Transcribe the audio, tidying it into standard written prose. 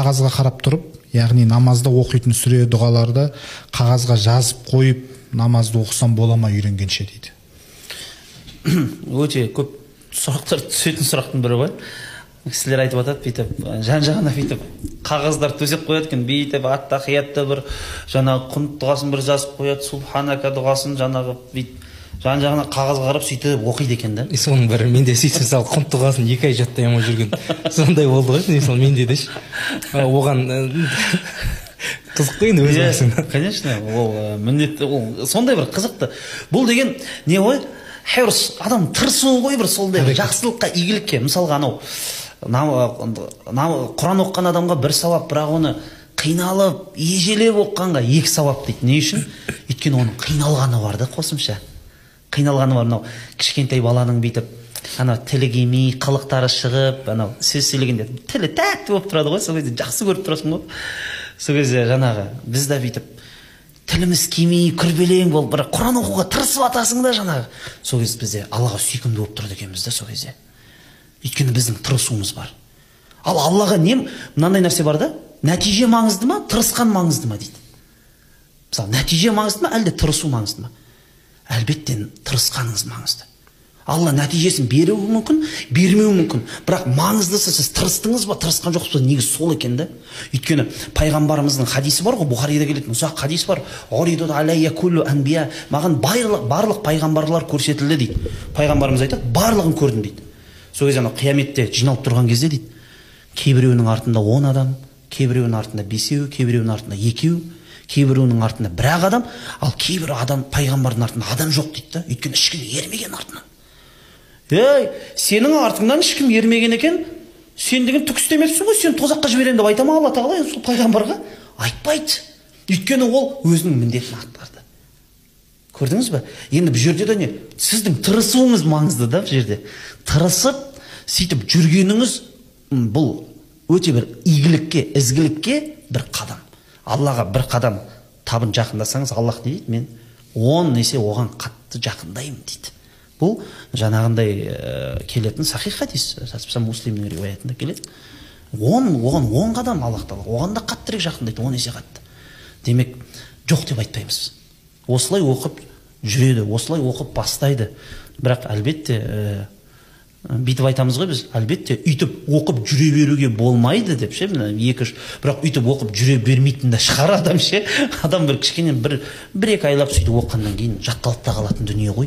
Қағазға қарап тұрып, яғни намазда оқитын сүре, дұғаларды қағазға жазып қойып, намазды оқысам бола ма үйренгенше дейді. Өте көп сұрақтар түсетін сұрақтың бірі ғой. Кісілер айтып жатады, бүйтіп жан-жағына бүйтіп қағаздар төсеп қояды екен, бүйтіп аттахиятты бір жаңағы құнт дұғасын бір жазып қояды, субханака дұғасын жаңағы бүйтіп жан-жағына қағазға қарап сөйтіп оқиды екен да. Соның бірі менде сөйтіп мысалы құнт дұғасын 2 ай жаттай алмай жүрген сондай болды ғой, мысалы менде де ше. Оған қызық қой енді өз басың. Конечно, ол міндетті, ол сондай бір қызықты. Бұл деген не ғой? Хирс, адам тырысу ғой бір сондай бір жақсылыққа, игілікке. Мысалға анау Құран оқыған адамға бір сауап, бірақ оны қиналып, ежелеп оқығанға 2 сауап дейді. Не үшін? Өйткені оның қиналғаны бар да, қосымша. Қиналғаны бар. Мынау кішкентай баланың бүйтіп анау тілі келмей, қылықтары шығып, анау сөз сөйлегенде тілі тәтті болып тұрады ғой, сол кезде жақсы көріп тұрасың ғой. Сол кезде жаңағы біз де бүйтіп тіліміз келмей, күрбелең болып, бірақ Құран оқуға тырысып атасың да жаңағы. Сол кезде бізде Аллаға сүйкімді болып тұрады екенбіз да сол кезде. Өйткені біздің тырысуымыз бар. Ал Аллаға не мынандай нәрсе бар да? Нәтиже маңызды ма, тырысқан маңызды ма дейді. Мысалы, нәтиже маңызды ма, әлде тырысу маңызды ма? Әлбетте тырысқаныңыз маңызды. Алла нәтижесін беруі мүмкін, бермеуі мүмкін. Бірақ маңыздысы сіз тырыстыңыз ба, тырысқан жоқсыз ба, негізі сол екен да. Өйткені пайғамбарымыздың хадисі бар ғой, Бұхарида келетін ұзақ хадис бар. Уридут алайя куллу анбия, маған барлық пайғамбарлар көрсетілді дейді. Пайғамбарымыз айтады, барлығын көрдім дейді. Сол кезде анау қияметте жиналып тұрған кезде дейді, кейбіреуінің артында 10 адам, кейбіреуінің артында 5, кейбіреуінің артында 2, кейбіреуінің артында бір-ақ адам, ал кейбір адам пайғамбардың артында адам жоқ дейді да. Өйткені ешкім ермеген артынан. Ей, сенің артыңнан ешкім ермеген екен, сен деген түк істемепсің ғой, сен тозаққа жіберемін деп айта ма Алла Тағала енді сол пайғамбарға? Айтпайды. Өйткені ол өзінің міндетін атқарды. Көрдіңіз бе? Енді бұл жерде де не? Сіздің тырысуыңыз маңызды да бұл жерде. Тырысып, сөйтіп жүргеніңіз бұл өте бір игілікке, ізгілікке бір қадам. Аллаға бір қадам табын жақындасаңыз, Аллах не дейді? Мен 10 есе оған қатты жақындаймын дейді. Бұл жаңағындай келетін сахих хадис, шатаспасам Муслимнің риуаятында келеді. Оған 10 қадам Аллах Тағала, оған да қаттырақ жақындайды, 10 есе қатты. Демек, жоқ деп айтпаймыз. Осылай оқып жүреді, осылай оқып бастайды. Бірақ әлбетте, бүйтіп айтамыз ғой біз, әлбетте үйтіп оқып жүре беруге болмайды деп ше, мына екі-үш, бірақ үйтіп оқып жүре бермейтін де шығар адам ше. Адам бір кішкене бір екі айлап сөйтіп оқығаннан кейін жатталып та қалатын дүние ғой.